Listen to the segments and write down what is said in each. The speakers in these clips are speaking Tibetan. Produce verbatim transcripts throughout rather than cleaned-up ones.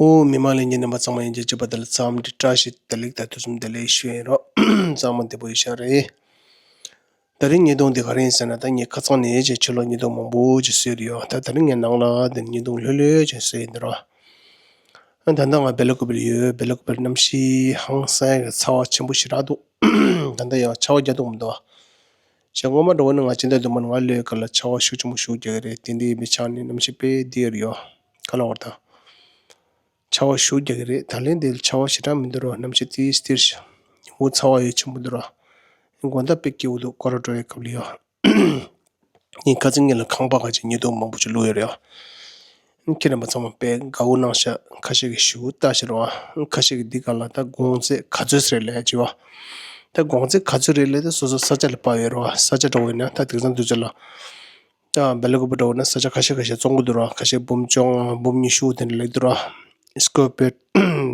ཨོ་མི་མང་ལྷན་རྒྱས་རྣམ་པ་ཚང་མ་ཡིན་གྱི་སྤྱི་པ་དེ་ལ་འཚམས་འདྲི་བཀྲ་ཤིས་བདེ་ལེགས་དང་དུས་གསུམ་བདེ་ལེགས་ཞུ་ཡིན་རོགས། གཙང་མ་བདེ་པོ་ཡིན་ཤག་རེད། ད་རིང་ཉིས་སྟོང་འདི་ག་རེ་ཡིན་ཟེར་ན། ད་ངས་ཁ་སང་ནས་ཅིག་ཕྱི་ལོགས་ཉིས་སྟོང་མང་པོ་ཅིག་བཟོས་རེད་ཡོད། ད་ད་རིང་ངས་ནང་ལ་འདི་ཉིས་སྟོང་ལྷོད་ལྷོད་ཅིག་བཟོས་ཡིན་འདི་རོ། ད་ལྟ་ང་སྦེལ་ཀོབ་ལ་ཡོད། སྦེལ་ཀོབ་ལ་གནམ་གཤིས་ཧང་སང་གི་ཚ་བ་ཆེན་པོ་ཞེ་དྲག་འདུག་ད་ལྟ་ཡང་ཆར་པ་རྒྱག་འདུག་མི་འདུག་ཞེ་སྔོན་མ་འདྲ་བོ་ནི་ང་ཕྱི་ཟླ་བདུན་པ་ནས་ང་ལོས་ག་ལ་ཆར་པ་ཤུགས་ཆེན་པོ་ཤུགས་རྒྱག་གི་རེད། དེ་འདྲ་ཡིན་པའི་ཆ་ནས་གནམ་གཤིས་དཔེ་བདེ་རེད་ཡོད། ག་ལ་བར་ད། ཆར་པ་ཤུགས་རྒྱག་གི་རེད། ད་ལན་འདིར་ཆར་པ་ཞེ་དྲག་མི་འདུག་རོ། གནམ་གཤིས་ཏིས་ཏིར་ཞིག་ངོ་ཚ་བ་ཡོད་ཆེན་པོ་འདུག་རོ། དགོང་དག་དཔེ་སྐྱིད་པོ་འདུག་སྐོར་ར་འགྲོ་བའི་སྐབས་ལ་ཡོད། ངས་ཁ་སང་ཉིན་ལ་ཁང་པ་ཁ་ཅིག་ཉིས་སྟོང་མང་པོ་ཅིག་བླུགས་ཡོད་རེད་ཡ། ཁྱེད་རྣམ་པ་ཚང་མ་དཔེ་དགའ་པོ་གནང་ཤག་ཁ་ཤས་ཀྱིས་ཞེ་པོ་ལྟ་ཤེས་རེད་བ། ཁ་ཤས་ཀྱིས་འདི་ག་ལ་ད་གོང་ཚད་ག་ཚོད་རེད་ལབ་ཀྱི་བ། ད་གོང་ཚད་ག་ཚོད་རེད་ལབ་ད་སོ་སོ་ས་ཆ་ལ་དཔག་ཡོད་རེད་བ། ས་ཆ་འདྲ་བོ་ཡིན་ན་ད་དེང་སང་དུས་ཚོད་ལ། ད་སྦེལ་ཀོབ་འདྲ་བོ་ན་ས་ཆ་ཁ་ཤས་ཁ་ཤས་བཙོང་གི་འདུག་ར། ཁ་ཤས་འབུམ་བཅོ་ལྔ་འབུམ་ཉི་ཤུ་དེ་འདྲ་ལེགས་འདུག་ར། སི་ཀོར་ཕིཊ་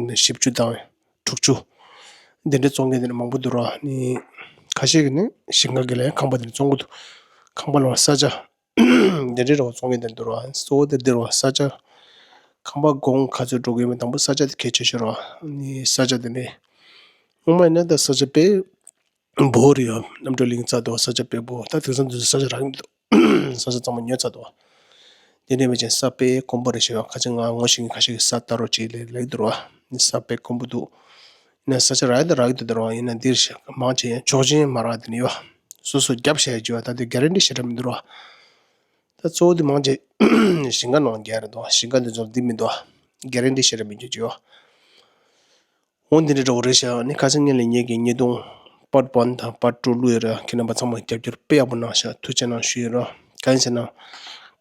བཞི་བཅུ་དང་དྲུག་ཅུ་དེ་འདྲ་བཙོང་མཁན་དེ་འདྲ་མང་པོ་འདུག་ར། ནི་ཁ་ཤས་ཀྱིས་ནི་ཞིང་ཁ་གི་ལ་ཡང་ཁང་པ་དེ་འདྲ་བཙོང་གི་འདུག་ཁང་པ་ལ་ས་ཆ་དེ་འདྲ་འདྲ་བོ་བཙོང་མཁན་དེ་འདུག་ར། གཙོ་བོ་དེ་འདིར་བ་ས་ཆ་ཁང་པ་གོང་ག་ཚོད་འགྲོ་གི་ཡོད་མེད་དང་པོ་ས་ཆ་དེ་གལ་ཆེ་ཤོས་ར། ནི་ས་ཆ་དེ་ནི་སྔོན་མ་ཡིན་ན་ད་ས་ཆ་དཔེ་འབོར་ཡོད། རྣམ་གྲོལ་གླིང་རྩ་དུ་ས་ཆ་དཔེ་འབོར། ད་དེང་སང་དུས་ས་ཆ་རག་གི་མི་འདུག་ས་ཆ་ཚང་མ་ཉོས་ཚར་འདུག་དེ་འདྲ་མེད་ཅིང་ས་དཔེ་དཀོན་པོ་རེད་ཤག་ཁ་ཅིག་ང་ངོ་ཤེས་མཁན་ཁ་ཤས་ཀྱིས་ས་ལྟ་རོགས་བྱེད་ལབ་ལབ་འདུག་ར། ནི་ས་དཔེ་དཀོན་པོ་འདུག་ཡིན་ན་ས་ཆ་རག་ཡ་ད་རག་གི་འདུག་ད་ར། ཡིན་ན་འདིར་ཤག་མང་ཆེ་ཡང་ཆོག་མཆན་མ་རག་དེ་ནི་ཡོད། སོ་སོ་རྒྱབ་བཞག་ཡ་ཅིག་ཡོད། ད་དེ་གྷ་རན་ཊི་ཞེ་དྲག་མི་འདུག་ར། ད་གཙོ་བོ་དེ་མང་ཆེ་ཞིང་ཁ་ནང་རྒྱག་རེད་འདུག་ཞིང་ཁ་འདི་ཚོ་འདི་མི་འདུག་གྷ་རན་ཊི་ཞེ་དྲག་མི་འདུག་ཅིག་ཡོད། འོ་འདི་འདྲ་འདྲ་བོ་རེད་ཤག་ནི་ཁ་སང་ཉིན་ལ་ངེད་ཀྱིས་ཉིས་སྟོང་པར་ཊི་ཝན་དང་པར་ཊི་ཊུ་བླུགས་ཡོད་ར། ཁྱེད་རྣམ་པ་ཚང་མ་རྒྱབ་སྐྱོར་དཔེ་ཡག་པོ་གནང་ཤག་ཐུགས་རྗེ་གནང་ཞུ་ཡོད་ར། གང་ཡིན་ཟེར་ན།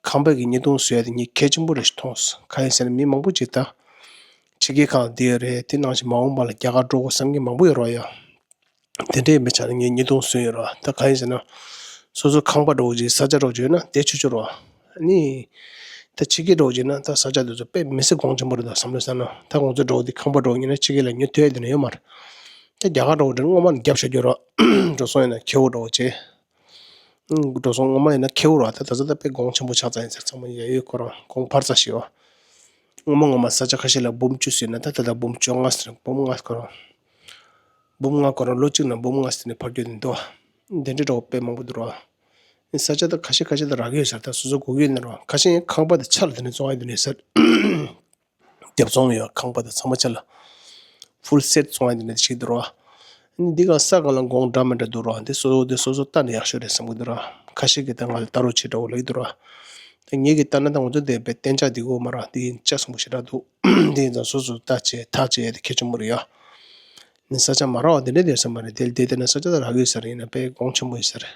ཁང་པ་གི་ཉིས་སྟོང་བཟོ་ཡ་དེ་ངས་གལ་ཆེན་པོ་རེད་ཞིག་མཐོང་སོང་། གང་ཡིན་ཟེར་ན་མི་མང་པོ་ཅིག་ད་ཕྱི་རྒྱལ་ཁག་ལ་བསྡད་ཡོད་རེད། དེ་ནང་བཞིན་མ་འོངས་པ་ལ་རྒྱ་གར་འགྲོ་དགོས་བསམ་མཁན་མང་པོ་ཡོད་ར་ཡ། དེ་འདྲའི་མི་ཆ་ནས་ངས་ཉིས་སྟོང་བཟོས་ཡོད་ར། ད་གང་ཡིན་ཟེར་ན། སོ་སོ་ཁང་པ་འདྲ་བོ་ཅིག་ས་ཆ་འདྲ་བོ་ཅིག་ཡོད་ན་དེ་ཆུ་ཆུ་ར། ནི། ད་ཕྱི་རྒྱལ་འདྲ་བོ་ཅིག་ན་ད་ས་ཆ་དེ་ཚོ་དཔེ་མི་སྲིད་གོང་ཆེན་པོ་རེད་ད་བསམ་བློ་བཏང་ན། ད་ང་ཚོ་འདྲ་བོ་དེ་ཁང་པ་འདྲ་བོ་ཉོས་ན་ཕྱི་རྒྱལ་ལ་ཉོ་ཐུབ་ཡ་དེ་འདྲ་ཡོད་མ་རེད། ད་རྒྱ་གར་འདྲ་བོ་དེ་ནི་སྔོན་མ་ནས་རྒྱབ་བཞག་རྒྱུ་ར། འགྲོ་སོང་ཡིན་ན་ཁེ་པོ་འདྲ་བོ་བྱས། འགྲོ་སོང་སྔོན་མ་ཡིན་ན་ཁེ་པོ་ར། ད་ད་ཆ་ད་དཔེ་གོང་ཆེན་པོ་ཆགས་ཚར་ཡིན་ཟེར། ཚང་མ་ཡ་ཡོད་ཁོ་རང་གོང་འཕར་ཚར་ཞེས་པ། སྔོན་མ་སྔོན་མ་ས་ཆ་ཁ་ཤས་ལ་འབུམ་བཅུ་ཟིན་ན་ད་ད་ལྟ་འབུམ་བཅོ་ལྔ་ཟིན། འབུམ་ལྔ་ཁོ་རང་། འབུམ་ལྔ་ཁོ་རང་ལོ་གཅིག་ནང་འབུམ་ལྔ་ཟིན་ནས་འཕར་རྒྱུ་དེ་འདུག་འདི་འདྲའི་འདྲ་བོ་དཔེ་མང་པོ་འདུག་ར། ས་ཆ་ད་ཁ་ཤས་ཁ་ཤས་ད་རག་གི་ཡོད་ཟེར། ད་སོ་སོ་དགོས་ཀྱི་ཡོད་ན་ར། ཁ་ཤས་ཁང་པ་དེ་ཆ་ལ་དེ་ནས་བཙོང་ཡ་དེ་ནས་ཟེར། རྒྱབ་བཙོང་ཡོད། ཁང་པ་དང་ཚང་མ་ཆ་ལ་ཕུལ་སེ་ཊི་བཙོང་ཡ་དེ་འདྲ་ཞིག་འདུག་ར། འདི་ག་ས་ག་ལ་གོང་འདྲ་མི་འདྲ་འདུག་ར། འདི་སོ་སོ་འདི་སོ་སོ་ལྟ་ནས་ཡག་ཤོས་རེད་བསམ་གི་འདུག་ར། ཁ་ཤས་ཀྱིས་ད་ང་ལ་ལྟ་རོགས་བྱེད་འདྲ་བོ་ལབ་ཀྱི་འདུག་ར། ད་ངེད་ཀྱིས་ལྟ་ན་ད་ང་ཚོ་འདི་དཔེ་གཏན་འཇགས་འདི་གོ་མ་ར། འདི་ཡིན་ལྕགས་སྲིན་པོ་ཞེ་དྲག་འདུག་འདི་ཡིན་ཙང་སོ་སོ་ལྟ་བྱེད་ཐག་བཅད་ཡ་དེ་གལ་ཆེན་པོ་རེད་ཡ། ནི་ས་ཆ་མ་རག་པ་འདི་འདྲ་དེ་བསམ་པ་རེད། དེ་དེ་དེ་ན་ས་ཆ་ད་རག་གི་ཡོད་ས་རེད། ཡིན་ན་དཔེ་གོང་ཆེན་པོ་ཡོད་ས་རེད།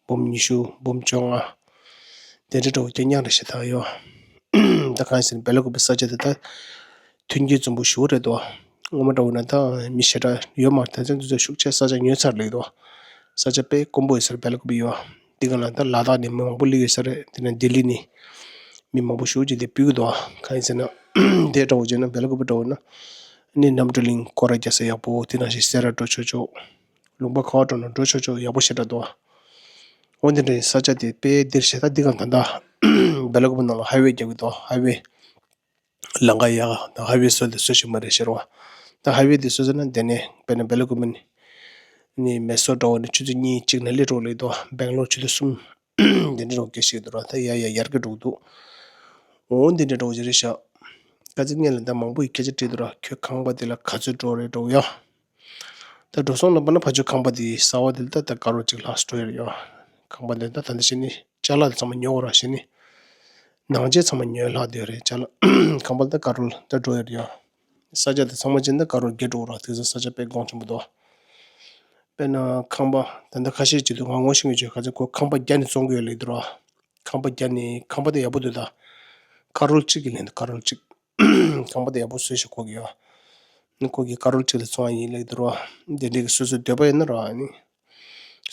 འབུམ་ཉི་ཤུ་འབུམ་བཅོ་ལྔ། དེ་འདྲ་འདྲ་བོ་སྐྱེ་ཉག་རེ་ཞེ་དྲག་ཡོད། ད་གང་ཡིན་ཟེར་ན་སྦེལ་ཀོབ་པའི་ས་ཆ་དེ་ད་མཐུན་རྐྱེན་འཛོམས་པོ་ཞེ་པོ་རེད་དོ། སྔོན་མ་འདྲ་བོ་ན་ད་མི་ཞེ་དྲག་ཡོད་མ་རེད། ད་ཚན་དུས་ཚོད་ཤུགས་ཆེ་ས་ཆ་ཉོས་ཚར་ལེགས་དོ། ས་ཆ་དཔེ་དཀོན་པོ་ཡོད་ས་རེད་སྦེལ་ཀོབ་པའི་ཡོད། འདི་ག་ལ་ད་ལ་དྭགས་ནས་མི་མང་པོ་སླེབས་ཡོད་ས་རེད། དེ་ནས་ལྡི་ལི་ནས་མི་མང་པོ་ཞེ་པོ་ཅིག་དེ་ཕུད་ཀྱི་འདུག་གང་ཡིན་ཟེར་ན་དེ་འདྲ་བོ་བྱས་ན་སྦེལ་ཀོབ་པ་འདྲ་བོ་ན་ནི་རྣམ་གྲོལ་གླིང་སྐོར་ར་རྒྱག་ས་ཡག་པོ། དེ་ནང་བཞིན་སེ་ར་འགྲོ་ཆོག་ཆོག་ལུང་པ་ག་བ་འགྲོ་ན་འགྲོ་ཆོག་ཆོག་ཡག་པོ་ཞེ་དྲག་འདུག་འོ་འདི་འདྲའི་ས་ཆ་དེ་དཔེ་འདིར་ཞེ་དྲག་འདི་ག་ད་ལྟ་སྦེལ་ཀོབ་ནང་ལ་ཧའི་ཝེ་རྒྱག་གི་འདུག་ཧའི་ཝེ་ལམ་ཁ་ཡག་དང་ཧའི་ཝེ་བཟོ་དེ་བཟོ་ཞིག་མ་རེད་ཤེས་རོགས། ད་ཧའི་ཝེ་དེ་བཟོ་ཟེར་ན་དེ་ནས་དཔེར་ན་སྦེལ་ཀོབ་ནས་མེ་སོར་འགྲོ་བ་ནི་ཆུ་ཚོད་གཉིས་གཅིག་ནང་སླེབས་འགྲོ་ལེགས་འདུག་སྦེང་ལོར་ཆུ་ཚོད་གསུམ་དེ་འདྲ་རོགས་སྐད་ཤེས་འདུག་ར། ད་ཡ་ཡ་ཡར་གི་འགྲོ་འདུག་འོ་འདི་འདྲ་འགྲོ་གི་རེད་ཤག་ཀ་ཚིག་ངན་ལ་ད་མང་པོ་ཡི་སྐད་ཆ་དྲིས་འདུག་ར། ཁྱོད་ཁང་པ་དེ་ལ་ག་ཚོད་འགྲོ་རེད་འགྲོ་ཡ། ད་འགྲོ་སོང་ལ་བབས་ན་ཕ་ཆོས་ཁང་པ་དེ་གསར་པ་དེ་ལ་ད་ད་དཀར་རོ་གཅིག་ལྷག་འགྲོ་ཡོད་རེད་ཡ། ཁང་པ་དེ་ད་ད་འདི་བྱས་ནི་ཅ་ལག་དེ་ཚང་མ་ཉོ་དགོས་ར་བྱས་ནི། ནང་ཆས་ཚང་མ་ཉོས་ལྷག་བསྡད་ཡོད་རེད་ཅ་ལག་ཁང་པ་ད་དཀར་རོ་ལ་ད་འགྲོ་ཡོད་རེད་ཡ། ས་ཆ་དེ་ཚང་མ་ཅན་ད་དཀར་རོ་བརྒྱད་འགྲོ་ར། དེ་ཚོ་ས་ཆ་དཔེ་གོང་ཆེན་པོ་འདུག་དཔེར་ན་ཁང་པ་ད་ད་ཁ་ཤས་ཅིག་འདུག་ང་ངོ་ཤེས་མཁན་ཅིག་ག་ཚོད་ཁོ་ཁང་པ་བརྒྱ་ནས་བཙོང་གི་ཡོད་ལེགས་འདུག་ར། ཁང་པ་བརྒྱ་ནས་ཁང་པ་དེ་ཡག་པོ་འདུག་ད་དཀར་རོ་གཅིག་གི་ལེན་འདུག་དཀར་རོ་གཅིག་ཁང་པ་དེ་ཡག་པོ་བཟོས་ཤག་ཁོ་གིས་ཡ། ནི་ཁོ་གིས་དཀར་རོ་གཅིག་ལ་བཙོང་ཡ་ཡིན་ལེགས་འདུག་ར། དེ་འདྲའི་གི་སོ་སོའི་འདོད་པ་ཡིན་ན་ར་ནི།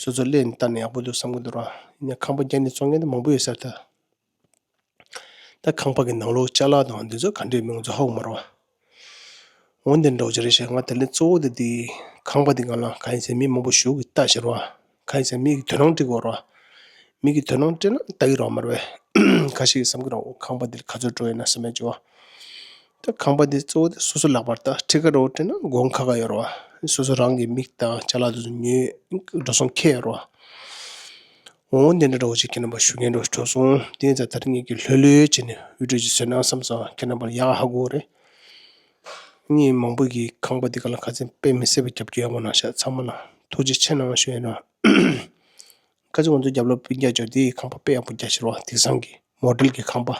སོ་སོ་ལེན་བལྟས་ན་ཡག་པོ་འདུག་བསམ་གི་འདུག་ར། ཡིན་ན་ཁང་པ་བརྒྱ་ནས་བཙོང་མཁན་དེ་མང་པོ་ཡོད་ས་རེད་ད། ད་ཁང་པ་གི་ནང་ལོགས་ཅ་ལག་དང་འདི་ཚོ་ག་འདྲས་མིན་ང་ཚོ་ཧ་གོ་མ་རེད་བ། འོན་ཏེ་འདྲ་བོ་ཅིག་རེད་ཤག་ང་དེ་ལས་གཙོ་བོ་དེ་དེ་ཁང་པ་དེ་སྒང་ལ་གང་ཡིན་ཟེར་མི་མང་པོ་ཞེ་པོ་གིས་ལྟ་ཤེས་རེད་བ། གང་ཡིན་ཟེར་མི་གི་དོ་སྣང་སྤྲད་དགོས་རེད་བ། མིག་གིས་དོ་སྣང་སྤྲད་ན་ལྟ་གི་རོགས་མ་རེད་པས། ཁ་ཤས་ཀྱིས་བསམ་གི་རོགས་ཁང་པ་འདིར་ག་ཚོད་འགྲོ་ཡོད་ན་བསམ་མེད་ཅིག་བ། ད་ཁང་པ་འདི་གཙོ་བོ་དེ་སོ་སོ་ལག་པར་ད་ཁྲི་ཁ་རོགས་སྤྲད་ན་གོང་ཁ་ཁ་ཡོད་རེད་བ། སོ་སོ་རང་གི་མིག་དང་ཅ་ལག་དེ་ཚོ་ཉོས་འགྲོ་སོང་ཁེལ་ཡོད་རེད་བ། འོ་འདི་འདྲ་འདྲ་བོ་ཅིག་ཁྱེད་རྣམ་པ་ཞུ་མཁན་འདྲ་བོ་ཞིག་གྲོལ་སོང་། དེ་ཡིན་ཙང་ད་རིང་ངེད་ཀྱིས་ལྷོད་ལྷོད་བྱས་ནས་བི་ཌིའོ་ཅིག་བཟོས་ན་བསམ་སོང་། ཁྱེད་རྣམ་པར་ཡག་ཧ་གོ་རེད། མི་མང་པོ་གིས་ཁང་པ་འདི་ག་ལ་ཁ་སེམས་དཔེ་མི་སྲིད་པ་རྒྱབ་སྐྱོར་ཡག་པོ་གནང་ཤག་ཚང་མ་ལ་ཐུགས་རྗེ་ཆེ་གནང་ཞུ་ཡིན་རོགས། ཁ་ཅིག་ང་ཚོ་རྒྱབ་ལོགས་སྤུན་ཀྱག་ཅོ་དེ་ཁང་པ་དཔེ་ཡག་པོ་རྒྱག་ཤག་རོགས། དེང་སང་གི་མོ་ཌེལ་གྱི་ཁང་པ།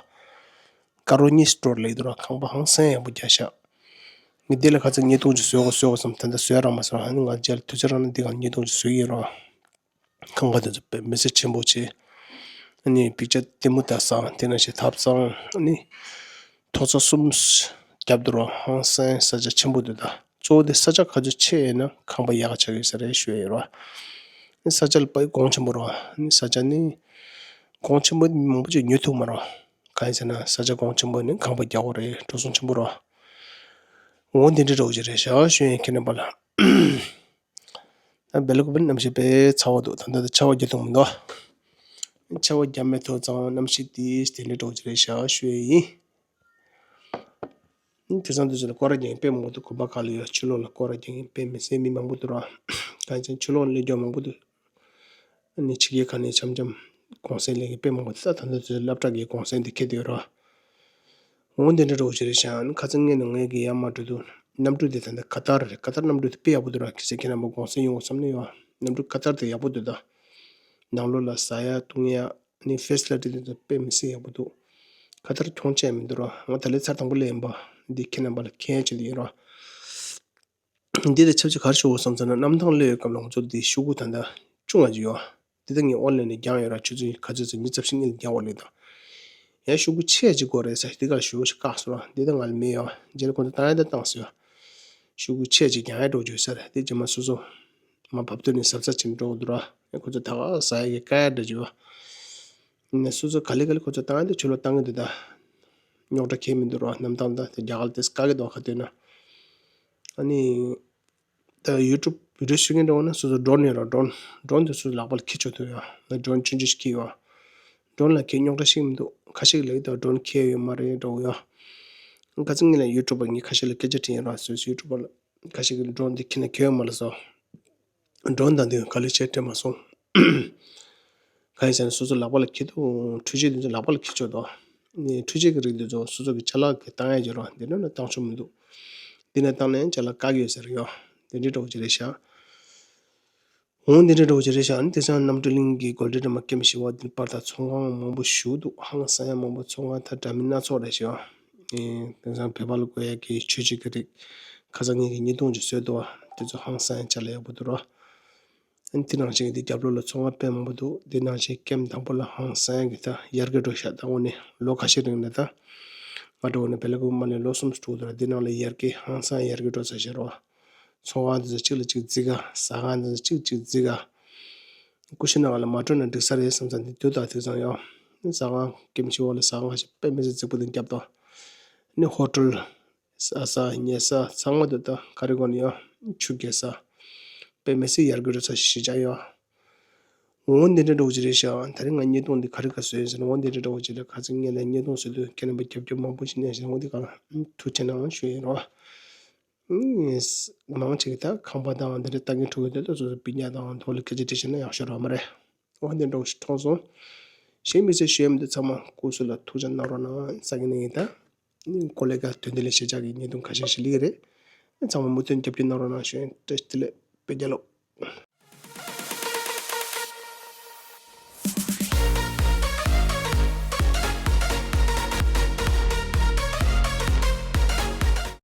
ཀ་རོ་གཉིས་སི་ཊོར་ལ་ཡོད་རོགས། ཁང་པ་ཧང་སང་ཡག་པོ་རྒྱག་ཤག་ངས་དེ་ལ་ཁ་ཅིག་བརྙན་ཐུང་ཅིག་བཟོ་དགོས་བཟོ་དགོས་བསམ། ད་ལྟ་བཟོས་རག་མ་སོང་། ཨ་ནི་ང་རྗེས་ལ་དུས་ཚོད་རག་ན་འདི་ག་བརྙན་ཐུང་ཅིག་བཟོ་གི་ཡིན་རོགས། ཁང་པ་དེ་ཚོ་དཔེ་མི་སྲིད་ཆེན་པོ་བྱས། ཨ་ནི་པིག་ཅར་ལྟད་མོ་ལྟ་སའང་དེ་ནང་བཞིན་ཐབ་ཚང་། ཨ་ནི་ཐོག་ཚད་གསུམ་རྒྱབ་འདུག་རོགས། ཧང་སང་ས་ཆ་ཆེན་པོ་འདུག་ད་གཙོ་བོ་དེ་ས་ཆ་ག་ཚོད་ཆེ་ཡོད་ན་ཁང་པ་ཡག་ཆགས་ཡོད་ས་རེད་ཞུ་ཡ་ཡོད་རོགས། ཨ་ནི་ས་ཆ་ལ་དཔེ་གོང་ཆེན་པོ་རོགས། ཨ་ནི་ས་ཆ་ནི་གོང་ཆེན་པོ་མི་མང་པོ་ཅིག་ཉོ་ཐུབ་མ་རོགས། གང་ཡིན་ཟེར་ན་ས་ཆ་གོང་ཆེན་པོ་ནི་ཁང་པ་རྒྱག་དགོས་རེད། འགྲོ་སོང་ཆེན་པོ་རོགས། འོ་འདི་འདྲ་འདྲ་བོ་ཅིག་རེད་ཤག་ཞུ་ཡ་ཡིན་ཁྱེད་རྣམ་པ་ལ། ད་སྦེལ་ཀོབ་གནམ་གཤིས་དཔེ་ཚ་བོ་འདུག་ད་ལྟ་ད་ཆར་པ་རྒྱག་ཐུབ་མི་འདུག་ཆར་པ་རྒྱག་མེད་ཐུབ་ཙང་གནམ་གཤིས་དེ་དེ་འདྲ་འདྲ་བོ་ཅིག་རེད་ཤག་ཞུ་ཡ་ཡིན། དེང་སང་དུས་ཚོད་ལ་སྐོར་ར་རྒྱག་མཁན་དཔེ་མང་པོ་འདུག་གོམ་པ་གང་ལ་ཡོད། ཕྱི་ལོགས་ལ་སྐོར་ར་རྒྱག་མཁན་དཔེ་མི་སྲིད་མི་མང་པོ་འདུག་ར། གང་ཡིན་ཕྱི་ལོགས་ལ་སླེབས་རྒྱུ་མང་པོ་འདུག་ཨ་ནི་ཕྱི་རྒྱལ་ཁག་ནས་འཆམ་འཆམ་གུང་སེང་སླེབས་མཁན་དཔེ་མང་པོ་འདུག་ད་ད་ལྟ་དུས་ཚོད་སློབ་གྲྭ་གི་གུང་སེང་དེ་འཁེལ་བསྡད་ཡོད་ར། འོ་འདི་འདྲ་འདྲ་བོ་ཅིག་རེད་ཤག་ཨ་ནི་ཁ་སང་ངས་ནི་ངས་ཀྱི་ཡར་མར་འགྲོ་དུས་གནམ་གྲུ་དེ་ད་ལྟ་ཁ་ཏར་རེད། ཁ་ཏར་གནམ་གྲུ་དེ་དཔེ་ཡག་པོ་འདུག་ར། ཁྱེད་ཚོ་ཁྱེད་རྣམ་པ་གུང་སེང་ཡོང་དགོས་བསམ་ནི་ཡོད། གནམ་གྲུ་ཁ་ཏར་དེ་ཡག་པོ་འདུག་ད་ནང་ལོགས་ལ་ཟ་ཡ་བཏུང་ཡ་ཨ་ནི་ཕེ་སི་ལི་ཊི་དེ་ཚོ་དཔེ་མི་སྲིད་ཡག་པོ་འདུག་ཁ་ཏར་གྱོང་ཆེ་མི་འདུག་ར། ང་ད་ལོ་ཚར་དང་པོ་སླེབས་ཡིན་པ་འདི་ཁྱེད་རྣམ་པ་ལ་མཁྱེན་ཡ་ཅིག་འདི་ཡིན་ར། འདི་དང་ཆབས་ཅིག་ག་རེ་ཞུ་དགོས་བསམ་ཚར་ན་གནམ་ཐང་སླེབས་ཡོད་སྐབས་ལ་ང་ཚོ་འདི་ཤོག་གུ་ད་ལྟ་བཅུ་ལྔ་ཅིག་ཡོད། འདི་ད་ངས་ཨོན་ལན་ནས་རྒྱག་ཡོད་ར། ཆུ་ཚོད་ག་ཚོད་ཚོད་ཉི་ཤུ་རྩ་བཞི་ཉིན་རྒྱག་པ་ལས་དང་། ཡང་ཤོག་གུ་ཆེ་ཅིག་དགོས་རེད་ཟེར། འདི་གར་ཤོག་གུ་ཞིག་བཀག་སོང་ར། འདི་ད་ང་ལ་མེད་ཡོད། རྗེས་ལ་ཁོང་ཚོ་བཏང་ཡ་ད་བཏང་སོང་ཡོད། ཤོག་གུ་ཆེ་ཅིག་རྒྱག་ཡ་འགྲོ་བརྗོད་ཟེར། འདི་རྗེས་མ་སོ་སོ་མ་བབ་དུས་ནས་གཟབ་གཟབ་བྱས་ནས་འགྲོ་དགོས་འདུག་ར། ཡང་ཁོ་ཚོ་ད་ག་ཟ་ཡ་གི་དཀའ་ཡ་འདྲ་བྱེད་པ། ནས་སོ་སོ་ག་ལེ་ག་ལེ་ཁོ་ཚོ་བཏང་ཡ་དེ་ཆུ་ལོག་བཏང་གི་འདུག་ད་རྙོག་དྲ་གང་མི་འདུག་ར། གནམ་ཐང་ད་དེ་རྒྱ་གར་དེ་དཀའ་གི་འདུག་ག་དེ་ན། ཨ་ནི་ད་ཡུ་ཊུབ་བི་ཌིའོ་ཞུ་མཁན་འདྲ་བོ་ན་སོ་སོ་ཌོན་ཡོད་ར། ཌོན་ཌོན་དེ་སོ་སོ་ལག་པ་ལ་འཁྱེར་ཆོག་ཐུབ་ཡ། ང་ཌོན་ཆུང་ཆུང་ཞིག་འཁྱེར་ཡོད། ཌོན་ལ་འཁྱེར་རྙོག་དྲ་ཞིག་མི་འདུག་ཁ་ཤས་ཀྱིས་ལབ་ཀྱི་འདུག་ཌོན་འཁྱེར་ཡོད་མ་རེད་འདྲ་བོ་ཡ། ཁ་སང་ངས་ལ་ཡུ་ཊུབ་པ་ངས་ཁ་ཤས་ལ་སྐད་ཆ་དྲིས་ཡིན་ར། སོ་སོ་ཡུ་ཊུབ་པ་ལ། ཁ་ཤས་ཀྱིས་ཌོན་འདི་ཁྱེར་ན་གྱོན་ཡོད་མ་ལ་སོ། ཌོན་དང་འདི་ག་ལེ་བྱས་སྤྲད་མ་སོང་། གང་ཡིན་ཟེར་ན་སོ་སོ་ལག་པ་ལ་འཁྱེར་དུས་འཕྲུལ་ཆས་འདི་ཚོ་ལག་པ་ལ་འཁྱེར་ཆོག་དོ། ནི་འཕྲུལ་ཆས་ཀྱི་རིགས་འདི་ཚོ་སོ་སོ་གི་ཅ་ལག་གི་བཏང་ཡ་ཡོད་ར། འདི་ནང་ལ་བཏང་ཆོག་མི་འདུག་འདི་ནང་བཏང་ན་ཡང་ཅ་ལག་བཀག་གི་ཡོད་ཟེར་ཡོད། འདི་འདྲའི་འདྲ་བོ་ཅིག་རེད་ཤག་འོ་འདི་འདྲའི་འདྲ་བོ་ཅིག་རེད་ཤག་ཨ་ནི་དེང་སང་གནམ་གྲུ་གླིང་གི་གོལ་ཌན་ཊི་མ་ཀེམ་ཞི་བ་འདི་པར་དང་ཚོང་ཁང་མང་པོ་ཞིག་འདུག་ཧང་སང་ཡ་མང་པོ་ཚོང་ཁང་ད་འདྲ་མིན་སྣ་ཚོགས་རེད་ཤག་ཨེ། དེང་སང་བོད་པ་ལ་དགོས་ཡ་གི་ཆོས་བརྒྱུད་ཀྱི་རིགས་ཁ་སང་ངེད་ཀྱིས་བརྙན་ཐུང་ཅིག་བཟོས་འདུག་བ། དེ་ཚོ་ཧང་སང་ཡ་ཅ་ལག་ཡག་པོ་འདུག་ར། ཨ་ནི་དེ་ནང་བཞིན་གྱི་དེ་རྒྱབ་ལོགས་ལ་ཚོང་ཁང་དཔེ་མང་པོ་འདུག་དེ་ནང་བཞིན་ཀེམ་དང་པོ་ལ་ཧང་སང་ཡ་གི་ད་ཡར་རྒྱས་འགྲོ་ཤག་ད་འོ་ནི་ལོ་ཁ་ཤས་རིང་ལ་ད་ང་འདྲ་བོ་ནི་བེ་ལ་ཀུ་མ་ལས་ལོ་གསུམ་ཙམ་འགྲོ་གི་འདུག་ར། དེ་ནང་ལ་ཡར་རྒྱས་ཧང་སང་ཡར་རྒྱས་འགྲོ་ཚར་ཤག་ར། ཚོང་ཁང་དེ་ཚོ་གཅིག་ལ་གཅིག་བརྩི་ག་ཟ་ཁང་དེ་ཚོ་གཅིག་གཅིག་བརྩི་ག་ཀུ་ཤུ་ནང་ལ་མ་འགྲོ་ན་འགྲིག་ས་རེད་བསམ་ས་འདི་དུས་ད་དེང་སང་ཡང་ཟ་ཁང་ཀེམ་ཞི་བ་ལ་ཟ་ཁང་ཁ་ཤས་དཔེ་མི་སྲིད་རྫིག་པོ་དེ་བརྒྱབ་དང་། ནི་ཧོ་ཊེལ། ཟ་ས་ཉལ་ས་ཚང་མ་འདུག་ད་ག་རེ་གོ་ནི་ཡང་ཆུ་རྒྱག་ས། དཔེ་མི་སྲིད་ཡར་རྒྱས་འགྲོ་ས་ཞིག་ཆགས་ཡོད། འོ་འདི་འདྲ་འདྲ་བོ་ཅིག་རེད་ཤག་ད་རིང་ང་བརྙན་ཐུང་འདི་ག་རེ་ག་བཟོས་ཡིན་ཟེར་ན་འོ་འདི་འདྲ་འདྲ་བོ་ཅིག་རེད། ཁ་སང་ངས་ལ་བརྙན་ཐུང་བཟོས་དུས་ཁྱེད་རྣམ་པ་རྒྱབ་སྐྱོར་མང་པོ་ཞིག་གནང་ཞིང་འོ་འདི་ག་ལ་ཐུགས་རྗེ་ཆེ་གནང་ཞུ་ཡིན་རོགས། མང་ཆེ་གི་ད་ཁང་པ་དང་འདི་འདྲ་ལྟ་མཁན་ཕྲུ་གུ་དེ་ཚོ་སོ་སོ་སྤུན་ཀྱག་དང་ཐོག་ལ་སྐད་ཆ་དྲིས་ཤེས་ན་ཡག་ཤོས་རོགས་མ་རེད། འོ་འདི་འདྲ་བོ་ཞིག་མཐོང་སོང་། གཞན་མི་ཚེ་ཞུ་ཡ་མི་འདུག་ཚང་མ་སྐུ་གཟུགས་ལ་ཐུགས་ཅག་གནང་རོགས་གནང་ས་གི་ནས་ཡིན་ད། ཀོ་ལེ་ག་དོན་དེ་ལས་ཤེས་བྱ་གི་བརྙན་ཐུང་ཁ་ཤས་ཤིག་ལེགས་རེད། ཚང་མ་མུ་མཐུད་རྒྱབ་སྐྱོར་གནང་རོགས་གནང་ཞུ་ཡིན། བཀྲ་ཤིས་བདེ་ལེགས་དཔེ་རྒྱལ་ལོ།